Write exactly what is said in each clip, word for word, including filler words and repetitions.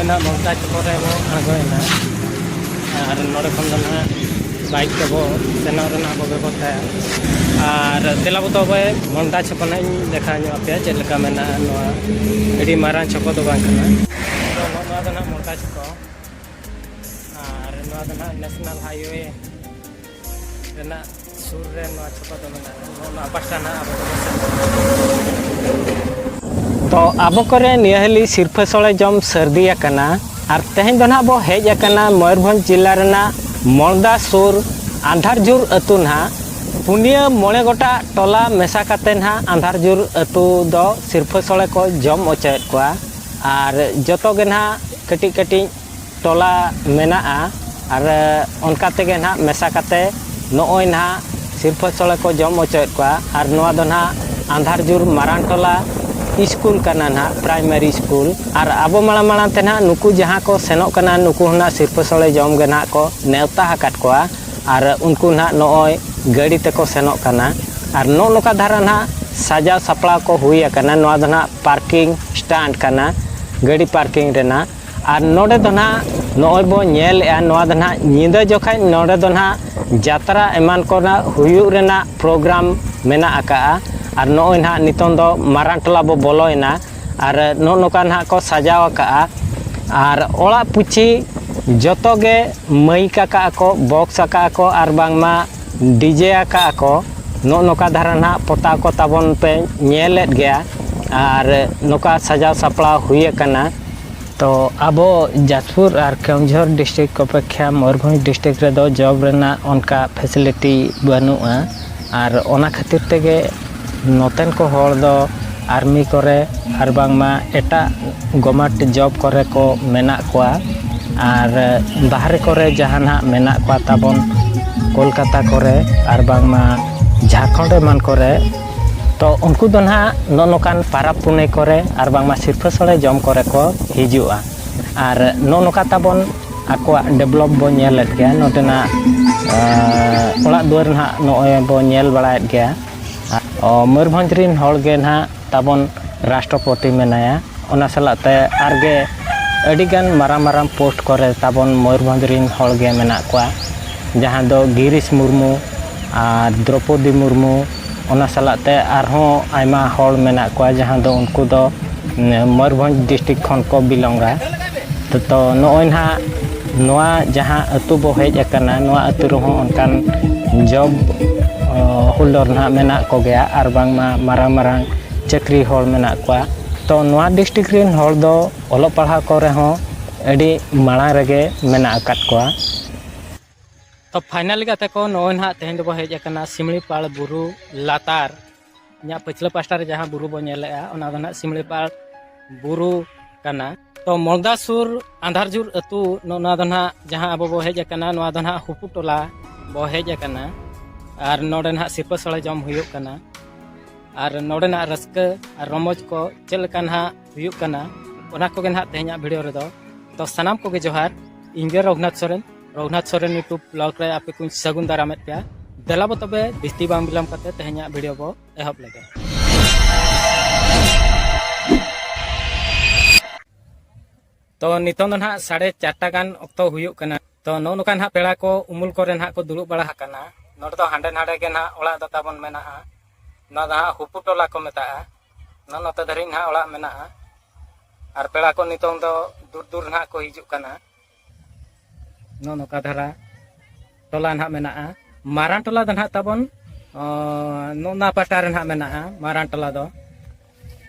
ᱱᱟᱦᱟᱜ ᱢᱚᱢᱛᱟ ᱪᱚᱠᱚ ᱨᱮ ᱵᱚ ᱟᱬᱜᱚᱭᱮᱱᱟ᱾ ᱟᱨ ᱱᱚᱰᱮ ᱠᱷᱚᱱ ᱫᱚ ᱱᱟᱦᱟᱜ ᱵᱟᱭᱤᱠ ᱛᱮᱵᱚ ᱥᱮᱱᱚᱜ ᱨᱮᱱᱟᱜ ᱵᱚ ᱵᱮᱵᱚᱥᱛᱷᱟᱭᱟ᱾ ᱟᱨ ᱫᱮᱞᱟ ᱵᱚ ᱛᱚᱵᱮ ᱢᱚᱢᱛᱟ ᱪᱚᱠᱚ ᱱᱟᱦᱟᱜ ᱤᱧ ᱫᱮᱠᱷᱟᱣ ᱧᱚᱜ ᱟᱯᱮᱭᱟ ᱪᱮᱫ ᱞᱮᱠᱟ ᱢᱮᱱᱟᱜᱼᱟ᱾ ᱱᱚᱣᱟ ᱟᱹᱰᱤ ᱢᱟᱨᱟᱝ ᱪᱚᱠᱚ ᱫᱚ ᱵᱟᱝ ᱠᱟᱱᱟ᱾ ᱛᱚ ᱱᱚᱜᱼᱚ ᱱᱚᱣᱟ ᱫᱚ ᱱᱟᱦᱟᱜ ᱢᱚᱢᱛᱟ ᱪᱚᱠᱚ᱾ ᱟᱨ ᱱᱚᱣᱟ ᱫᱚ ᱱᱟᱦᱟᱜ ᱱᱮᱥᱱᱟᱞ ᱦᱟᱭᱣᱮ ᱨᱮᱱᱟᱜ ᱥᱩᱨ ᱨᱮ ᱱᱚᱣᱟ ᱪᱷᱟᱯᱟ ᱫᱚ ᱢᱮᱱᱟᱜᱼᱟ᱾ ᱱᱚᱜᱼᱚ ᱱᱚᱣᱟ ᱯᱟᱥᱴᱟ ᱱᱟᱜ ᱟᱵᱚ ᱫᱚᱵᱚᱱ ᱥᱮᱱ ᱫᱟᱲᱮᱭᱟᱜᱼᱟ᱾ ᱛᱚ ᱟᱵᱚ ᱠᱚᱨᱮ ᱱᱤᱭᱟᱹ ᱦᱟᱹᱞᱤ ᱥᱤᱨᱯᱷᱟᱹ ᱥᱚᱲᱮ ᱡᱚᱢ ᱥᱟᱹᱨᱫᱤ ᱟᱠᱟᱱᱟ᱾ ᱟᱨ ᱛᱮᱦᱮᱧ ᱫᱚ ᱱᱟᱦᱟᱜ ᱵᱚ ᱦᱮᱡ ᱟᱠᱟᱱᱟ ᱢᱚᱭᱩᱨᱵᱷᱚᱸᱡᱽ ᱡᱤᱞᱟ ᱨᱮᱱᱟᱜ ᱢᱚᱲᱫᱟ ᱥᱩᱨ ᱟᱸᱫᱷᱟᱨᱡᱷᱩᱨ ᱟᱹᱛᱩ ᱱᱟᱦᱟᱜ᱾ ᱯᱩᱱᱭᱟᱹ ᱢᱚᱬᱮ ᱜᱚᱴᱟᱜ ᱴᱚᱞᱟ ᱢᱮᱥᱟ ᱠᱟᱛᱮ ᱱᱟᱦᱟᱜ ᱟᱸᱫᱷᱟᱨᱡᱷᱩᱨ ᱟᱹᱛᱩ ᱫᱚ ᱥᱤᱨᱯᱷᱟᱹ ᱥᱚᱲᱮ ᱠᱚ ᱡᱚᱢ ᱚᱪᱚᱭᱮᱫ ᱠᱚᱣᱟ᱾ ᱟᱨ ᱡᱚᱛᱚ ᱜᱮ ᱱᱟᱦᱟᱜ ᱠᱟᱹᱴᱤᱡ ᱠᱟᱹᱴᱤᱡ ᱴᱚᱞᱟ ᱢᱮᱱᱟᱜᱼᱟ᱾ ᱟᱨ ᱚᱱᱠᱟ ᱛᱮᱜᱮ ᱱᱟᱦᱟᱜ ᱢᱮᱥᱟ ᱠᱟᱛᱮ ᱱᱚᱜᱼᱚᱭ ᱱᱟᱦᱟᱜ ᱥᱤᱨᱯᱷᱟᱹ ᱥᱚᱲᱮ ᱠᱚ ᱡᱚᱢ ᱚᱪᱚᱭᱮᱫ ᱠᱚᱣᱟ᱾ ᱟᱨ ᱱᱚᱣᱟ ᱫᱚ ᱱᱟᱦᱟᱜ ᱟᱸᱫᱷᱟᱨᱡᱩᱨ ᱢᱟᱨᱟᱝ ᱴᱚᱞᱟ ᱥᱠᱩᱞ ᱠᱟᱱᱟ ᱱᱟᱦᱟᱜ, ᱯᱨᱟᱭᱢᱟᱨᱤ ᱥᱠᱩᱞ᱾ ᱟᱨ ᱟᱵᱚ ᱢᱟᱲᱟᱝ ᱢᱟᱲᱟᱝ ᱛᱮ ᱱᱟᱦᱟᱜ ᱱᱩᱠᱩ ᱡᱟᱦᱟᱸ ᱠᱚ ᱥᱮᱱᱚᱜ ᱠᱟᱱᱟ, ᱱᱩᱠᱩ ᱦᱚᱸ ᱱᱟᱦᱟᱜ ᱥᱤᱨᱯᱷᱟᱹ ᱥᱚᱲᱮ ᱡᱚᱢ ᱜᱮ ᱱᱟᱦᱟᱜ ᱠᱚ ᱱᱮᱣᱛᱟ ᱟᱠᱟᱫ ᱠᱚᱣᱟ᱾ ᱟᱨ ᱩᱱᱠᱩ ᱱᱟᱦᱟᱜ ᱱᱚᱜᱼᱚᱭ ᱜᱟᱹᱰᱤ ᱛᱮᱠᱚ ᱥᱮᱱᱚᱜ ᱠᱟᱱᱟ᱾ ᱟᱨ ᱱᱚᱜᱼᱚ ᱱᱚᱝᱠᱟ ᱫᱷᱟᱨᱟ ᱱᱟᱦᱟᱜ ᱥᱟᱡᱟᱣ ᱥᱟᱯᱲᱟᱣ ᱠᱚ ᱦᱩᱭ ᱟᱠᱟᱱᱟ᱾ ᱱᱚᱣᱟ ᱫᱚ ᱱᱟᱦᱟᱜ ᱯᱟᱨᱠᱤᱝ ᱥᱴᱟᱱᱰ ᱠᱟᱱᱟ, ᱜᱟᱹᱰᱤ ᱯᱟᱨᱠᱤᱝ ᱨᱮᱱᱟᱜ᱾ ᱟᱨ ᱱᱚᱰᱮ ᱫᱚ ᱱᱟᱦᱟᱜ ᱱᱚᱜᱼᱚᱭ ᱵᱚ ᱧᱮᱞᱮᱜᱼᱟ, ᱱᱚᱣᱟ ᱫᱚ ᱱᱟᱦᱟᱜ ᱧᱤᱫᱟᱹ ᱡᱚᱠᱷᱟᱡ ᱱᱚᱰᱮ ᱫᱚ ᱱᱟᱦᱟᱜ ᱡᱟᱛᱨᱟ ᱮᱢᱟᱱ ᱠᱚᱨᱮᱱᱟᱜ ᱦᱩᱭᱩᱜ ᱨᱮᱱᱟᱜ ᱯᱨᱳᱜᱨᱟᱢ ᱢᱮᱱᱟᱜ ᱟᱠᱟᱜᱼᱟ᱾ ᱟᱨ ᱱᱚᱜᱼᱚᱭ ᱱᱟᱦᱟᱜ ᱱᱤᱛᱚᱝ ᱫᱚ ᱢᱟᱨᱟᱝ ᱴᱚᱞᱟ ᱵᱚ ᱵᱚᱞᱚᱭᱮᱱᱟ᱾ ᱟᱨ ᱱᱚᱜᱼᱚ ᱱᱚᱝᱠᱟ ᱱᱟᱦᱟᱜ ᱠᱚ ᱥᱟᱡᱟᱣ ᱟᱠᱟᱜᱼᱟ᱾ ᱟᱨ ᱚᱲᱟᱜ ᱯᱩᱪᱷᱤ ᱡᱚᱛᱚ ᱜᱮ ᱢᱟᱹᱭᱤᱠ ᱟᱠᱟᱜᱼᱟ ᱠᱚ, ᱵᱚᱠᱥ ᱟᱠᱟᱜᱼᱟ ᱠᱚ, ᱟᱨ ᱵᱟᱝᱢᱟ ᱰᱤᱡᱮ ᱟᱠᱟᱜᱼᱟ ᱠᱚ᱾ ᱱᱚᱜᱼᱚ ᱱᱚᱝᱠᱟ ᱫᱷᱟᱨᱟ ᱱᱟᱦᱟᱜ ᱯᱚᱛᱟᱣ ᱠᱚ ᱛᱟᱵᱚᱱ ᱯᱮ ᱧᱮᱞᱮᱫ ᱜᱮᱭᱟ᱾ ᱟᱨ ᱱᱚᱝᱠᱟ ᱥᱟᱡᱟᱣ ᱥᱟᱯᱲᱟᱣ ᱦᱩᱭ ᱟᱠᱟᱱᱟ᱾ ᱛᱚ ᱟᱵᱚ ᱡᱟᱡᱽᱯᱩᱨ ᱟᱨ ᱠᱮᱣᱚᱱᱡᱷᱚᱨ ᱰᱤᱥᱴᱨᱤᱠᱴ ᱚᱯᱮᱠᱷᱟ ᱢᱚᱭᱩᱨᱵᱷᱚᱸᱡᱽ ᱰᱤᱥᱴᱨᱤᱠᱴ ᱨᱮᱫᱚ ᱡᱚᱵ ᱨᱮᱱᱟᱜ ᱚᱱᱠᱟ ᱯᱷᱮᱥᱤᱞᱤᱴᱤ ᱵᱟᱹᱱᱩᱜᱼᱟ᱾ ᱟᱨ ᱚᱱᱟ ᱠᱷᱟᱹᱛᱤᱨ ᱛᱮᱜᱮ ᱱᱚᱛᱮᱱ ᱠᱚ ᱦᱚᱲ ᱫᱚ ᱟᱨᱢᱤ ᱠᱚᱨᱮ ᱟᱨ ᱵᱟᱝᱢᱟ ᱮᱴᱟᱜ ᱜᱚᱵᱷᱢᱮᱱᱴ ᱡᱚᱵ ᱠᱚᱨᱮ ᱠᱚ ᱢᱮᱱᱟᱜ ᱠᱚᱣᱟ᱾ ᱟᱨ ᱵᱟᱦᱨᱮ ᱠᱚᱨᱮ ᱡᱟᱦᱟᱸ ᱱᱟᱦᱟᱜ ᱢᱮᱱᱟᱜ ᱠᱚᱣᱟ ᱛᱟᱵᱚᱱ ᱠᱳᱞᱠᱟᱛᱟ ᱠᱚᱨᱮ ᱟᱨ ᱵᱟᱝᱢᱟ ᱡᱷᱟᱲᱠᱷᱚᱸᱰ ᱮᱢᱟᱱ ᱠᱚᱨᱮ, ᱛᱚ ᱩᱱᱠᱩ ᱫᱚ ᱱᱟᱦᱟᱜ ᱱᱚᱜᱼᱚ ᱱᱚᱝᱠᱟᱱ ᱯᱟᱨᱟᱵᱽ ᱯᱩᱱᱟᱹᱭ ᱠᱚᱨᱮ ᱟᱨ ᱵᱟᱝᱢᱟ ᱥᱤᱨᱯᱷᱟᱹ ᱥᱚᱲᱮ ᱡᱚᱢ ᱠᱚᱨᱮ ᱠᱚ ᱦᱤᱡᱩᱜᱼᱟ᱾ ᱟᱨ ᱱᱚᱜᱼᱚ ᱱᱚᱝᱠᱟ ᱛᱟᱵᱚᱱ ᱟᱠᱚᱣᱟᱜ ᱰᱮᱵᱷᱞᱚᱯ ᱵᱚᱱ ᱧᱮᱞᱮᱫ ᱜᱮᱭᱟ᱾ ᱱᱚᱛᱮᱱᱟᱜ, ᱟᱸ, ᱚᱲᱟᱜ ᱫᱩᱣᱟᱹᱨ ᱱᱟᱦᱟᱜ ᱱᱚᱜᱼᱚᱭ ᱵᱚᱱ ᱧᱮᱞ ᱵᱟᱲᱟᱭᱮᱫ ᱜᱮᱭᱟ᱾ ᱚ, ᱢᱚᱭᱩᱨᱵᱷᱚᱸᱡᱽ ᱨᱤᱱ ᱦᱚᱲ ᱜᱮ ᱱᱟᱦᱟᱜ ᱛᱟᱵᱚᱱ ᱨᱟᱥᱴᱨᱚᱯᱚᱛᱤ ᱢᱮᱱᱟᱭᱟ᱾ ᱚᱱᱟ ᱥᱟᱞᱟᱜ ᱛᱮ ᱟᱨᱜᱮ ᱟᱹᱰᱤᱜᱟᱱ ᱢᱟᱨᱟᱝ ᱢᱟᱨᱟᱝ ᱯᱳᱥᱴ ᱠᱚᱨᱮ ᱛᱟᱵᱚᱱ ᱢᱚᱭᱩᱨᱵᱷᱚᱸᱡᱽ ᱨᱤᱱ ᱦᱚᱲ ᱜᱮ ᱢᱮᱱᱟᱜ ᱠᱚᱣᱟ, ᱡᱟᱦᱟᱸ ᱫᱚ ᱜᱤᱨᱤᱥ ᱢᱩᱨᱢᱩ ᱟᱨ ᱫᱨᱚᱯᱚᱫᱤ ᱢᱩᱨᱢᱩ, ᱚᱱᱟ ᱥᱟᱞᱟᱜ ᱛᱮ ᱟᱨᱦᱚᱸ ᱟᱭᱢᱟ ᱦᱚᱲ ᱢᱮᱱᱟᱜ ᱠᱚᱣᱟ, ᱡᱟᱦᱟᱸ ᱫᱚ ᱩᱱᱠᱩ ᱫᱚ, ᱩᱸ, ᱢᱚᱭᱩᱨᱵᱷᱚᱸᱡᱽ ᱰᱤᱥᱴᱨᱤᱠᱴ ᱠᱷᱚᱱ ᱠᱚ ᱵᱤᱞᱚᱝᱟ᱾ ᱛᱚ, ᱛᱚ ᱱᱚᱜᱼᱚᱭ ᱱᱟᱦᱟᱜ ᱱᱚᱣᱟ ᱡᱟᱦᱟᱸ ᱟᱹᱛᱩ ᱵᱚ ᱦᱮᱡ ᱟᱠᱟᱱᱟ, ᱱᱚᱣᱟ ᱟᱹᱛᱩ ᱨᱮᱦᱚᱸ ᱚᱱᱠᱟᱱ ᱡᱚᱵ, ᱚ, ᱦᱳᱞᱰᱟᱨ ᱱᱟᱦᱟᱜ ᱢᱮᱱᱟᱜ ᱠᱚᱜᱮᱭᱟ, ᱟᱨ ᱵᱟᱝᱢᱟ ᱢᱟᱨᱟᱝ ᱢᱟᱨᱟᱝ ᱪᱟᱹᱠᱨᱤ ᱦᱚᱲ ᱢᱮᱱᱟᱜ ᱠᱚᱣᱟ᱾ ᱛᱚ, ᱱᱚᱣᱟ ᱰᱤᱥᱴᱨᱤᱠᱴ ᱨᱮᱱ ᱦᱚᱲ ᱫᱚ ᱚᱞᱚᱜ ᱯᱟᱲᱦᱟᱣ ᱠᱚᱨᱮ ᱦᱚᱸ ᱟᱹᱰᱤ ᱢᱟᱲᱟᱝ ᱨᱮᱜᱮ ᱢᱮᱱᱟᱜ ᱟᱠᱟᱫ ᱠᱚᱣᱟ᱾ ᱛᱚ, ᱯᱷᱟᱭᱱᱟᱞ ᱜᱟᱛᱮ ᱠᱚ, ᱱᱚᱜᱼᱚᱭ ᱱᱟᱦᱟᱜ ᱛᱮᱦᱮᱧ ᱫᱚᱵᱚ ᱦᱮᱡ ᱟᱠᱟᱱᱟ ᱥᱤᱢᱲᱤᱯᱟᱲ ᱵᱩᱨᱩ ᱞᱟᱛᱟᱨ᱾ ᱤᱧᱟᱹᱜ ᱯᱟᱹᱪᱷᱞᱟᱹ ᱯᱟᱥᱴᱟ ᱨᱮ ᱡᱟᱦᱟᱸ ᱵᱩᱨᱩ ᱵᱚ ᱧᱮᱞᱮᱜᱼᱟ, ᱚᱱᱟ ᱫᱚ ᱱᱟᱦᱟᱜ ᱥᱤᱢᱲᱤᱯᱟᱲ ᱵᱩᱨᱩ ᱠᱟᱱᱟ᱾ ᱛᱚ, ᱢᱚᱞᱫᱟ ᱥᱩᱨ ᱟᱸᱫᱷᱟᱨᱡᱩᱨ ᱟᱹᱛᱩ, ᱱᱚᱜᱼᱚ ᱱᱚᱣᱟ ᱫᱚ ᱱᱟᱦᱟᱜ ᱡᱟᱦᱟᱸ ᱟᱵᱚ ᱵᱚ ᱦᱮᱡ ᱟᱠᱟᱱᱟ, ᱱᱚᱣᱟ ᱫᱚ ᱱᱟᱦᱟᱜ ᱦᱩᱯᱩ ᱴᱚᱞᱟ ᱵᱚ ᱦᱮᱡ ᱟᱠᱟᱱᱟ᱾ ᱟᱨ ᱱᱚᱰᱮ ᱱᱟᱦᱟᱜ ᱥᱤᱨᱯᱟᱹ ᱥᱚᱲᱮ ᱡᱚᱢ ᱦᱩᱭᱩᱜ ᱠᱟᱱᱟ᱾ ᱟᱨ ᱱᱚᱰᱮᱱᱟᱜ ᱨᱟᱹᱥᱠᱟᱹ ᱟᱨ ᱨᱚᱢᱚᱡᱽ ᱠᱚ ᱪᱮᱫ ᱞᱮᱠᱟ ᱱᱟᱦᱟᱜ ᱦᱩᱭᱩᱜ ᱠᱟᱱᱟ, ᱚᱱᱟ ᱠᱚᱜᱮ ᱱᱟᱦᱟᱜ ᱛᱮᱦᱮᱧᱟᱜ ᱵᱷᱤᱰᱤᱭᱳ ᱨᱮᱫᱚ᱾ ᱛᱚ, ᱥᱟᱱᱟᱢ ᱠᱚᱜᱮ ᱡᱚᱦᱟᱨ᱾ ᱤᱧ ᱜᱮ ᱨᱚᱜᱷᱩᱱᱟᱛᱷ ᱥᱚᱨᱮᱱ, ᱨᱚᱜᱷᱩᱱᱟᱛᱷ ᱥᱚᱨᱮᱱ YouTube ᱵᱞᱚᱜ ᱨᱮ ᱟᱯᱮ ᱠᱚᱧ ᱥᱟᱹᱜᱩᱱ ᱫᱟᱨᱟᱢᱮᱫ ᱯᱮᱭᱟ᱾ ᱫᱮᱞᱟ ᱵᱚ ᱛᱚᱵᱮ ᱵᱤᱥᱛᱤ ᱵᱟᱝ ᱵᱤᱞᱚᱢ ᱠᱟᱛᱮ ᱛᱮᱦᱮᱧᱟᱜ ᱵᱷᱤᱰᱤᱭᱳ ᱵᱚ ᱮᱦᱚᱵ ᱞᱮᱜᱮ᱾ ᱛᱚ, ᱱᱤᱛᱚᱝ ᱫᱚ ᱱᱟᱦᱟᱜ ᱥᱟᱲᱮ ᱪᱟᱨᱴᱟ ᱜᱟᱱ ᱚᱠᱛᱚ ᱦᱩᱭᱩᱜ ᱠᱟᱱᱟ᱾ ᱛᱚ, ᱱᱚᱜᱼᱚ ᱱᱚᱝᱠᱟ ᱱᱟᱦᱟᱜ ᱯᱮᱲᱟ ᱠᱚ ᱩᱢᱩᱞ ᱠᱚᱨᱮ ᱱᱟᱦᱟᱜ ᱠᱚ ᱫᱩᱲᱩᱵ ᱵᱟᱲᱟ ᱟᱠᱟᱱᱟ᱾ ᱱᱚᱰᱮ ᱫᱚ ᱦᱟᱸᱰᱮ ᱱᱟᱰᱮ ᱜᱮ ᱱᱟᱦᱟᱜ ᱚᱲᱟᱜ ᱫᱚ ᱛᱟᱵᱚᱱ ᱢᱮᱱᱟᱜᱼᱟ᱾ ᱱᱚᱣᱟ ᱫᱚ ᱦᱟᱸᱜ ᱦᱩᱯᱩ ᱴᱚᱞᱟ ᱠᱚ ᱢᱮᱛᱟᱜᱼᱟ᱾ ᱱᱚᱜᱼᱚ ᱱᱚᱛᱮ ᱫᱷᱟᱹᱨᱤᱡ ᱱᱟᱦᱟᱜ ᱚᱲᱟᱜ ᱢᱮᱱᱟᱜᱼᱟ᱾ ᱟᱨ ᱯᱮᱲᱟ ᱠᱚ ᱱᱤᱛᱚᱝ ᱫᱚ ᱫᱩᱨ ᱫᱩᱨ ᱱᱟᱦᱟᱜ ᱠᱚ ᱦᱤᱡᱩᱜ ᱠᱟᱱᱟ᱾ ᱱᱚᱜᱼᱚ ᱱᱚᱝᱠᱟ ᱫᱷᱟᱨᱟ ᱴᱚᱞᱟ ᱱᱟᱦᱟᱜ ᱢᱮᱱᱟᱜᱼᱟ᱾ ᱢᱟᱨᱟᱝ ᱴᱚᱞᱟ ᱫᱚ ᱱᱟᱦᱟᱜ ᱛᱟᱵᱚᱱ, ᱚ, ᱱᱚᱜᱼᱚ ᱱᱚᱣᱟ ᱯᱟᱦᱴᱟ ᱨᱮ ᱱᱟᱦᱟᱜ ᱢᱮᱱᱟᱜᱼᱟ, ᱢᱟᱨᱟᱝ ᱴᱚᱞᱟ ᱫᱚ᱾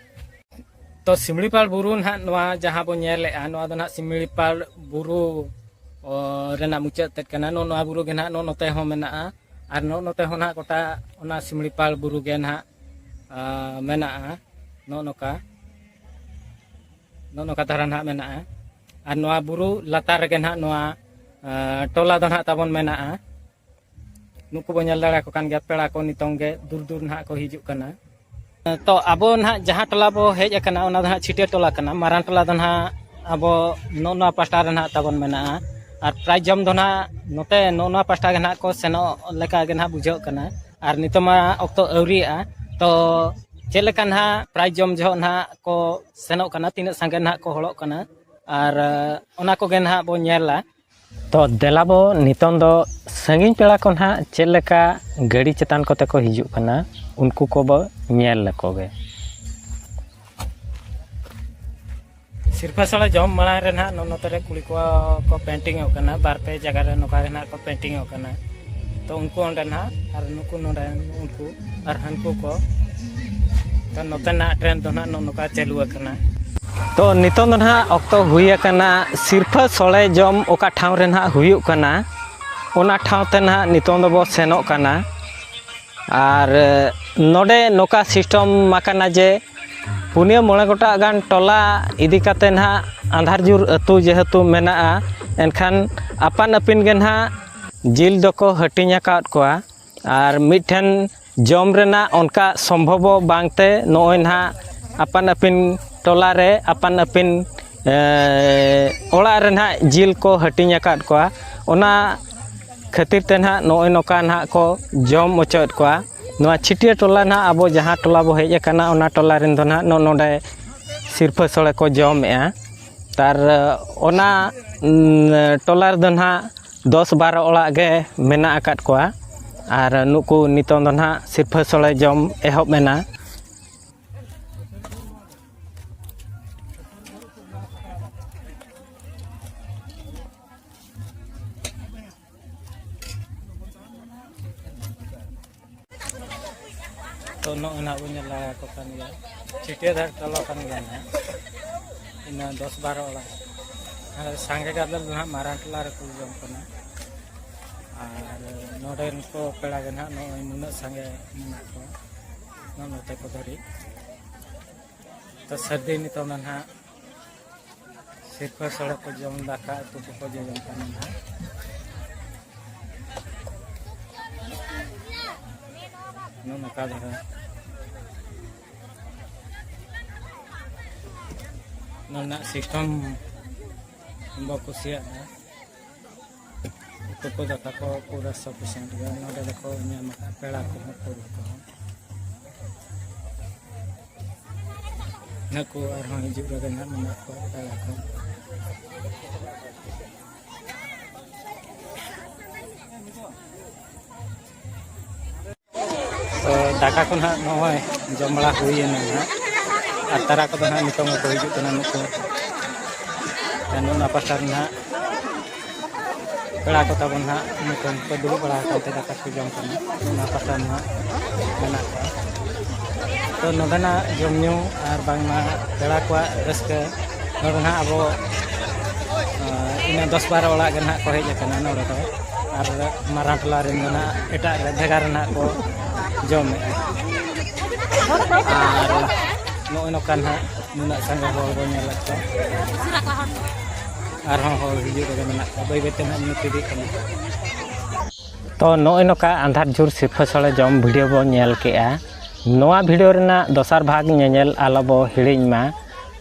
ᱛᱚ, ᱥᱤᱢᱲᱤᱯᱟᱲ ᱵᱩᱨᱩ ᱱᱟᱦᱟᱜ ᱱᱚᱣᱟ ᱡᱟᱦᱟᱸ ᱵᱚᱱ ᱧᱮᱞᱮᱜᱼᱟ, ᱱᱚᱣᱟ ᱫᱚ ᱱᱟᱦᱟᱜ ᱥᱤᱢᱲᱤᱯᱟᱲ ᱵᱩᱨᱩ, ᱚ, ᱨᱮᱱᱟᱜ ᱢᱩᱪᱟᱹᱫ ᱛᱮᱫ ᱠᱟᱱᱟ᱾ ᱱᱚᱜᱼᱚ ᱱᱚᱣᱟ ᱵᱩᱨᱩ ᱜᱮ ᱱᱟᱦᱟᱜ ᱱᱚᱜᱼᱚ ᱱᱚᱛᱮ ᱦᱚᱸ ᱢᱮᱱᱟᱜᱼᱟ᱾ ᱟᱨ ᱱᱚᱜᱼᱚ ᱱᱚᱛᱮ ᱦᱚᱸ ᱱᱟᱦᱟᱜ ᱜᱚᱴᱟ ᱚᱱᱟ ᱥᱤᱢᱲᱤᱯᱟᱲ ᱵᱩᱨᱩ ᱜᱮ ᱱᱟᱦᱟᱜ, ᱟ, ᱢᱮᱱᱟᱜᱼᱟ᱾ ᱱᱚᱜᱼᱚ ᱱᱚᱝᱠᱟ, ᱱᱚᱜᱼᱚ ᱱᱚᱝᱠᱟ ᱫᱷᱟᱨᱟ ᱱᱟᱦᱟᱜ ᱢᱮᱱᱟᱜᱼᱟ᱾ ᱟᱨ ᱱᱚᱣᱟ ᱵᱩᱨᱩ ᱞᱟᱛᱟᱨ ᱨᱮᱜᱮ ᱱᱟᱦᱟᱜ ᱱᱚᱣᱟ, ᱟ, ᱴᱚᱞᱟ ᱫᱚ ᱱᱟᱦᱟᱜ ᱛᱟᱵᱚᱱ ᱢᱮᱱᱟᱜᱼᱟ᱾ ᱱᱩᱠᱩ ᱵᱚ ᱧᱮᱞ ᱫᱟᱲᱮᱭᱟᱠᱚ ᱠᱟᱱ ᱜᱮᱭᱟ, ᱯᱮᱲᱟ ᱠᱚ ᱱᱤᱛᱚᱝ ᱜᱮ ᱫᱩᱨ ᱫᱩᱨ ᱱᱟᱦᱟᱜ ᱠᱚ ᱦᱤᱡᱩᱜ ᱠᱟᱱᱟ᱾ ᱛᱚ, ᱟᱵᱚ ᱱᱟᱦᱟᱜ ᱡᱟᱦᱟᱸ ᱴᱚᱞᱟ ᱵᱚ ᱦᱮᱡ ᱟᱠᱟᱱᱟ, ᱚᱱᱟ ᱫᱚ ᱱᱟᱦᱟᱜ ᱪᱷᱤᱴᱭᱟᱹ ᱴᱚᱞᱟ ᱠᱟᱱᱟ᱾ ᱢᱟᱨᱟᱝ ᱴᱚᱞᱟ ᱫᱚ ᱱᱟᱦᱟᱜ ᱟᱵᱚ ᱱᱚᱜᱼᱚ ᱱᱚᱣᱟ ᱯᱟᱦᱴᱟ ᱨᱮ ᱱᱟᱦᱟᱜ ᱛᱟᱵᱚᱱ ᱢᱮᱱᱟᱜᱼᱟ᱾ ᱟᱨ ᱯᱨᱟᱭᱤᱡᱽ ᱡᱚᱢ ᱫᱚ ᱱᱟᱦᱟᱜ ᱱᱚᱛᱮ ᱱᱚᱜᱼᱚ ᱱᱚᱣᱟ ᱯᱟᱦᱴᱟ ᱜᱮ ᱱᱟᱦᱟᱜ ᱠᱚ ᱥᱮᱱᱚᱜ ᱞᱮᱠᱟ ᱜᱮ ᱱᱟᱦᱟᱜ ᱵᱩᱡᱷᱟᱹᱜ ᱠᱟᱱᱟ᱾ ᱟᱨ ᱱᱤᱛᱚᱜ ᱢᱟ ᱚᱠᱛᱚ ᱟᱹᱣᱨᱤᱭᱟᱜᱼᱟ᱾ ᱛᱚ, ᱪᱮᱫ ᱞᱮᱠᱟ ᱱᱟᱦᱟᱜ ᱯᱨᱟᱭᱤᱡᱽ ᱡᱚᱢ ᱡᱚᱦᱚᱜ ᱱᱟᱦᱟᱜ ᱠᱚ ᱥᱮᱱᱚᱜ ᱠᱟᱱᱟ, ᱛᱤᱱᱟᱹᱜ ᱥᱟᱸᱜᱮ ᱱᱟᱦᱟᱜ ᱠᱚ ᱦᱚᱲᱚᱜ ᱠᱟᱱᱟ, ᱟᱨ ᱚᱱᱟ ᱠᱚᱜᱮ ᱱᱟᱦᱟᱜ ᱵᱚ ᱧᱮᱞᱟ᱾ ᱛᱚ ᱫᱮᱞᱟ ᱵᱚ ᱱᱤᱛᱚᱝ ᱫᱚ ᱥᱟᱺᱜᱤᱧ ᱯᱮᱲᱟ ᱠᱚ ᱱᱟᱦᱟᱜ ᱪᱮᱫ ᱞᱮᱠᱟ ᱜᱟᱹᱰᱤ ᱪᱮᱛᱟᱱ ᱠᱚᱛᱮ ᱠᱚ ᱦᱤᱡᱩᱜ ᱠᱟᱱᱟ, ᱩᱱᱠᱩ ᱠᱚᱵᱚ ᱧᱮᱞ ᱞᱮᱠᱚ ᱜᱮ᱾ ᱥᱤᱨᱯᱟᱹ ᱥᱟᱞᱟ ᱡᱚᱢ ᱢᱟᱲᱟᱝ ᱨᱮ ᱱᱟᱦᱟᱜ ᱱᱚᱜᱼᱚ ᱱᱚᱛᱮ ᱨᱮ ᱠᱩᱲᱤ ᱠᱚ ᱠᱚ ᱯᱮᱱᱴᱤᱝ ᱚᱜ ᱠᱟᱱᱟ, ᱵᱟᱨ ᱯᱮ ᱡᱟᱭᱜᱟ ᱨᱮ ᱱᱚᱝᱠᱟ ᱜᱮ ᱱᱟᱦᱟᱜ ᱠᱚ ᱯᱮᱱᱴᱤᱝ ᱚᱜ ᱠᱟᱱᱟ᱾ ᱛᱚ ᱩᱱᱠᱩ ᱚᱸᱰᱮ ᱱᱟᱦᱟᱜ ᱟᱨ ᱱᱩᱠᱩ ᱱᱚᱰᱮ ᱩᱱᱠᱩ ᱟᱨ ᱦᱟᱱᱠᱩ ᱠᱚ᱾ ᱛᱚ ᱱᱚᱛᱮᱱᱟᱜ ᱴᱨᱮᱱ ᱫᱚ ᱱᱟᱦᱟᱜ ᱱᱚᱜᱼᱚ ᱱᱚᱝᱠᱟ ᱪᱟᱹᱞᱩ ᱟᱠᱟᱱᱟ᱾ ᱛᱚ ᱱᱤᱛᱚᱝ ᱫᱚ ᱱᱟᱦᱟᱜ ᱚᱠᱛᱚ ᱦᱩᱭ ᱟᱠᱟᱱᱟ ᱥᱤᱨᱯᱟᱹ ᱥᱚᱲᱮ ᱡᱚᱢ ᱚᱠᱟ ᱴᱷᱟᱶ ᱨᱮ ᱱᱟᱦᱟᱜ ᱦᱩᱭᱩᱜ ᱠᱟᱱᱟ, ᱚᱱᱟ ᱴᱷᱟᱶ ᱛᱮ ᱱᱟᱦᱟᱜ ᱱᱤᱛᱚᱝ ᱫᱚᱵᱚ ᱥᱮᱱᱚᱜ ᱠᱟᱱᱟ᱾ ᱟᱨ ᱱᱚᱰᱮ ᱱᱚᱝᱠᱟ ᱥᱤᱥᱴᱚᱢ ᱟᱠᱟᱱᱟ ᱡᱮ ᱯᱩᱱᱭᱟᱹ ᱢᱚᱬᱮ ᱜᱚᱴᱟᱜ ᱜᱟᱱ ᱴᱚᱞᱟ ᱤᱫᱤ ᱠᱟᱛᱮ ᱱᱟᱦᱟᱜ ᱟᱸᱫᱷᱟᱨᱡᱩᱨ ᱟᱹᱛᱩ ᱡᱮᱦᱮᱛᱩ ᱢᱮᱱᱟᱜᱼᱟ, ᱮᱱᱠᱷᱟᱱ ᱟᱯᱟᱱ ᱟᱹᱯᱤᱱ ᱜᱮ ᱱᱟᱦᱟᱜ ᱡᱤᱞ ᱫᱚᱠᱚ ᱦᱟᱹᱴᱤᱧ ᱟᱠᱟᱫ ᱠᱚᱣᱟ᱾ ᱟᱨ ᱢᱤᱫᱴᱷᱮᱱ ᱡᱚᱢ ᱨᱮᱱᱟᱜ ᱚᱱᱠᱟ ᱥᱚᱢᱵᱷᱚᱵᱚᱜ ᱵᱟᱝᱛᱮ ᱱᱚᱜᱼᱚᱭ ᱱᱟᱦᱟᱜ ᱟᱯᱟᱱ ᱟᱹᱯᱤᱱ ᱴᱚᱞᱟ ᱨᱮ ᱟᱯᱟᱱ ᱟᱹᱯᱤᱱ, ᱮ, ᱚᱲᱟᱜ ᱨᱮ ᱱᱟᱦᱟᱜ ᱡᱤᱞ ᱠᱚ ᱦᱟᱹᱴᱤᱧ ᱟᱠᱟᱫ ᱠᱚᱣᱟ᱾ ᱚᱱᱟ ᱠᱷᱟᱹᱛᱤᱨ ᱛᱮ ᱱᱟᱦᱟᱜ ᱱᱚᱜᱼᱚᱭ ᱱᱚᱝᱠᱟ ᱱᱟᱦᱟᱜ ᱠᱚ ᱡᱚᱢ ᱚᱪᱚᱭᱮᱫ ᱠᱚᱣᱟ᱾ ᱱᱚᱣᱟ ᱪᱷᱤᱴᱭᱟᱹ ᱴᱚᱞᱟ ᱱᱟᱦᱟᱜ ᱟᱵᱚ ᱡᱟᱦᱟᱸ ᱴᱚᱞᱟ ᱵᱚ ᱦᱮᱡ ᱟᱠᱟᱱᱟ, ᱚᱱᱟ ᱴᱚᱞᱟ ᱨᱮᱱ ᱫᱚ ᱱᱟᱦᱟᱜ ᱱᱚᱜᱼᱚ ᱱᱚᱰᱮ ᱥᱤᱨᱯᱟᱹ ᱥᱳᱲᱮ ᱠᱚ ᱡᱚᱢᱮᱜᱼᱟ᱾ ᱟᱨ ᱚᱱᱟ, ᱩᱸ, ᱴᱚᱞᱟ ᱨᱮᱫᱚ ᱱᱟᱦᱟᱜ ᱫᱚᱥ ᱵᱟᱨᱚ ᱚᱲᱟᱜ ᱜᱮ ᱢᱮᱱᱟᱜ ᱟᱠᱟᱫ ᱠᱚᱣᱟ᱾ ᱟᱨ ᱱᱩᱠᱩ ᱱᱤᱛᱚᱝ ᱫᱚ ᱱᱟᱦᱟᱜ ᱥᱤᱨᱯᱟᱹ ᱥᱳᱲᱮ ᱡᱚᱢ ᱮᱦᱚᱵ ᱮᱱᱟ᱾ ᱛᱚ ᱱᱚᱜᱼᱚᱭ ᱱᱟᱦᱟᱜ ᱵᱚᱱ ᱧᱮᱞ ᱞᱟᱜᱟ ᱠᱚ ᱠᱟᱱ ᱜᱮᱭᱟ, ᱪᱷᱤᱴᱭᱟᱹ ᱫᱷᱟᱨ ᱴᱚᱞᱟ ᱠᱟᱱ ᱜᱮᱭᱟ ᱱᱟᱦᱟᱜ, ᱤᱱᱟᱹ ᱫᱚᱥ ᱵᱟᱨᱚ ᱚᱲᱟᱜ᱾ ᱟᱨ ᱥᱟᱸᱜᱮ ᱜᱟᱫᱮᱞ ᱫᱚ ᱱᱟᱦᱟᱜ ᱢᱟᱨᱟᱝ ᱴᱚᱞᱟ ᱨᱮᱠᱚ ᱡᱚᱢ ᱠᱟᱱᱟ᱾ ᱟᱨ ᱱᱚᱰᱮᱱ ᱠᱚ ᱯᱮᱲᱟ ᱜᱮ ᱱᱟᱦᱟᱜ ᱱᱚᱜᱼᱚᱭ ᱱᱩᱱᱟᱹᱜ ᱥᱟᱸᱜᱮ ᱢᱮᱱᱟᱜ ᱠᱚᱣᱟ, ᱱᱚᱜᱼᱚ ᱱᱚᱛᱮ ᱠᱚ ᱫᱷᱟᱹᱨᱤᱡ᱾ ᱛᱚ ᱥᱟᱹᱨᱫᱤ ᱱᱤᱛᱚᱝ ᱫᱚ ᱱᱟᱦᱟᱜ ᱥᱤᱨᱯᱟᱹ ᱥᱚᱲᱮ ᱠᱚ ᱡᱚᱢ, ᱫᱟᱠᱟ ᱩᱛᱩ ᱠᱚᱠᱚ ᱡᱚᱡᱚᱢ ᱠᱟᱱᱟ ᱱᱟᱦᱟᱜ᱾ ᱱᱚᱜᱼᱚ ᱱᱚᱝᱠᱟ ᱫᱷᱟᱨᱟ ᱱᱚᱣᱟ ᱨᱮᱱᱟᱜ ᱥᱤᱥᱴᱮᱢ ᱵᱚ ᱠᱩᱥᱤᱭᱟᱜᱼᱟ᱾ ᱩᱛᱩ ᱠᱚ ᱫᱟᱠᱟ ᱠᱚ ᱯᱩᱨᱟᱹ ᱥᱟᱯᱷᱤᱥᱤᱭᱮᱱᱴ ᱜᱮᱭᱟ᱾ ᱱᱚᱰᱮ ᱫᱚᱠᱚ ᱧᱟᱢ ᱟᱠᱟᱫ ᱯᱮᱲᱟ ᱠᱚᱦᱚᱸ, ᱯᱩᱨᱟᱹ ᱠᱚᱦᱚᱸ᱾ ᱱᱩᱠᱩ ᱟᱨᱦᱚᱸ ᱦᱤᱡᱩᱜ ᱨᱮᱜᱮ ᱱᱟᱦᱟᱜ ᱢᱮᱱᱟᱜ ᱠᱚᱣᱟ ᱯᱮᱲᱟ ᱠᱚ᱾ ᱛᱚ ᱫᱟᱠᱟ ᱠᱚ ᱱᱟᱦᱟᱜ ᱱᱚᱜᱼᱚᱭ ᱡᱚᱢ ᱵᱟᱲᱟ ᱦᱩᱭᱮᱱᱟ ᱱᱟᱦᱟᱜ, ᱟᱨ ᱛᱟᱨᱟ ᱠᱚᱫᱚ ᱱᱟᱦᱟᱜ ᱱᱤᱛᱚᱝ ᱜᱮᱠᱚ ᱦᱤᱡᱩᱜ ᱠᱟᱱᱟ ᱱᱩᱠᱩ᱾ ᱟᱨ ᱚᱱᱟ ᱯᱟᱥᱴᱟ ᱨᱮ ᱱᱟᱦᱟᱜ ᱯᱮᱲᱟ ᱠᱚ ᱛᱟᱵᱚᱱ ᱱᱟᱦᱟᱜ ᱱᱤᱛᱚᱝ ᱠᱚ ᱫᱩᱲᱩᱵ ᱵᱟᱲᱟ ᱟᱠᱟᱱ ᱛᱮ ᱫᱟᱠᱟ ᱠᱚ ᱡᱚᱢ ᱠᱟᱱᱟ, ᱚᱱᱟ ᱯᱟᱥᱴᱟ ᱨᱮ ᱱᱟᱦᱟᱜ ᱢᱮᱱᱟᱜ ᱠᱚᱣᱟ᱾ ᱛᱚ ᱱᱚᱰᱮᱱᱟᱜ ᱡᱚᱢ ᱧᱩ ᱟᱨ ᱵᱟᱝᱢᱟ ᱯᱮᱲᱟ ᱠᱚᱣᱟᱜ ᱨᱟᱹᱥᱠᱟᱹ ᱱᱚᱰᱮ ᱱᱟᱦᱟᱜ ᱟᱵᱚ, ᱟᱸ, ᱤᱱᱟᱹ ᱫᱚᱥ ᱵᱟᱨᱚ ᱚᱲᱟᱜ ᱜᱮ ᱱᱟᱦᱟᱜ ᱠᱚ ᱦᱮᱡ ᱟᱠᱟᱱᱟ ᱱᱚᱰᱮ ᱫᱚ, ᱟᱨ ᱢᱟᱨᱟᱝ ᱴᱚᱞᱟ ᱨᱮᱱ ᱫᱚ ᱱᱟᱦᱟᱜ ᱮᱴᱟᱜ ᱨᱮ, ᱵᱷᱮᱜᱟᱨ ᱨᱮ ᱱᱟᱦᱟᱜ ᱠᱚ ᱡᱚᱢᱮᱫᱼᱟ᱾ ᱟᱨ ᱱᱚᱜᱼᱚᱭ ᱱᱚᱝᱠᱟ ᱱᱟᱦᱟᱜ ᱱᱩᱱᱟᱹᱜ ᱥᱟᱸᱜᱮ ᱦᱚᱲ ᱵᱚᱱ ᱧᱮᱞᱮᱫ ᱠᱚᱣᱟ, ᱟᱨᱦᱚᱸ ᱦᱚᱲ ᱦᱤᱡᱩᱜ ᱨᱮᱜᱮ ᱢᱮᱱᱟᱜ ᱠᱚᱣᱟ, ᱵᱟᱹᱭ ᱵᱟᱹᱭᱛᱮ ᱱᱟᱦᱟᱜ ᱧᱩᱛ ᱤᱫᱤᱜ ᱠᱟᱱᱟ᱾ ᱛᱚ ᱱᱚᱜᱼᱚᱭ ᱱᱚᱝᱠᱟ ᱟᱸᱫᱷᱟᱨ ᱡᱷᱩᱨ ᱥᱤᱨᱯᱷᱟᱹ ᱥᱚᱲᱮ ᱡᱚᱢ ᱵᱷᱤᱰᱤᱭᱳ ᱵᱚᱱ ᱧᱮᱞ ᱠᱮᱜᱼᱟ᱾ ᱱᱚᱣᱟ ᱵᱷᱤᱰᱤᱭᱳ ᱨᱮᱱᱟᱜ ᱫᱚᱥᱟᱨ ᱵᱷᱟᱜᱽ ᱧᱮᱧᱮᱞ ᱟᱞᱚ ᱵᱚ ᱦᱤᱲᱤᱧ ᱢᱟ᱾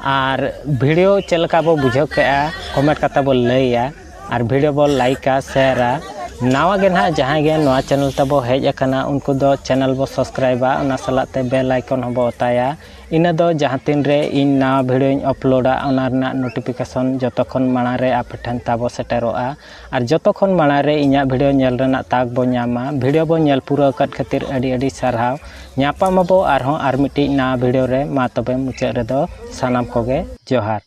ᱟᱨ ᱵᱷᱤᱰᱤᱭᱳ ᱪᱮᱫ ᱞᱮᱠᱟ ᱵᱚ ᱵᱩᱡᱷᱟᱹᱣ ᱠᱮᱜᱼᱟ, ᱠᱚᱢᱮᱱᱴ ᱠᱟᱛᱮ ᱵᱚ ᱞᱟᱹᱭᱟ᱾ ᱟᱨ ᱵᱷᱤᱰᱤᱭᱳ ᱵᱚ ᱞᱟᱭᱤᱠᱟ, ᱥᱮᱭᱟᱨᱟ᱾ ᱱᱟᱣᱟ ᱜᱮ ᱱᱟᱦᱟᱜ ᱡᱟᱦᱟᱸᱭ ᱜᱮ ᱱᱚᱣᱟ ᱪᱮᱱᱮᱞ ᱛᱮᱵᱚ ᱦᱮᱡ ᱟᱠᱟᱱᱟ, ᱩᱱᱠᱩ ᱫᱚ ᱪᱮᱱᱮᱞ ᱵᱚ ᱥᱟᱵᱥᱠᱨᱟᱭᱤᱵᱟ, ᱚᱱᱟ ᱥᱟᱞᱟᱜ ᱛᱮ ᱵᱮᱞ ᱟᱭᱠᱚᱱ ᱦᱚᱸᱵᱚ ᱚᱛᱟᱭᱟ᱾ ᱤᱱᱟᱹ ᱫᱚ ᱡᱟᱦᱟᱸ ᱛᱤᱱ ᱨᱮ ᱤᱧ ᱱᱟᱣᱟ ᱵᱷᱤᱰᱤᱭᱳᱧ ᱟᱯᱞᱳᱰᱟ, ᱚᱱᱟ ᱨᱮᱱᱟᱜ ᱱᱳᱴᱤᱯᱷᱤᱠᱮᱥᱚᱱ ᱡᱚᱛᱚ ᱠᱷᱚᱱ ᱢᱟᱲᱟᱝ ᱨᱮ ᱟᱯᱮ ᱴᱷᱮᱱ ᱛᱟᱵᱚ ᱥᱮᱴᱮᱨᱚᱜᱼᱟ᱾ ᱟᱨ ᱡᱚᱛᱚ ᱠᱷᱚᱱ ᱢᱟᱲᱟᱝ ᱨᱮ ᱤᱧᱟᱹᱜ ᱵᱷᱤᱰᱤᱭᱳ ᱧᱮᱞ ᱨᱮᱱᱟᱜ ᱛᱟᱠ ᱵᱚ ᱧᱟᱢᱟ᱾ ᱵᱷᱤᱰᱤᱭᱳ ᱵᱚ ᱧᱮᱞ ᱯᱩᱨᱟᱹᱣ ᱟᱠᱟᱫ ᱠᱷᱟᱹᱛᱤᱨ ᱟᱹᱰᱤ ᱟᱹᱰᱤ ᱥᱟᱨᱦᱟᱣ᱾ ᱧᱟᱯᱟᱢ ᱟᱵᱚ ᱟᱨᱦᱚᱸ ᱟᱨ ᱢᱤᱫᱴᱤᱡ ᱱᱟᱣᱟ ᱵᱷᱤᱰᱤᱭᱳ ᱨᱮ᱾ ᱢᱟ ᱛᱚᱵᱮ ᱢᱩᱪᱟᱹᱫ ᱨᱮᱫᱚ ᱥᱟᱱᱟᱢ ᱠᱚᱜᱮ ᱡᱚᱦᱟᱨ᱾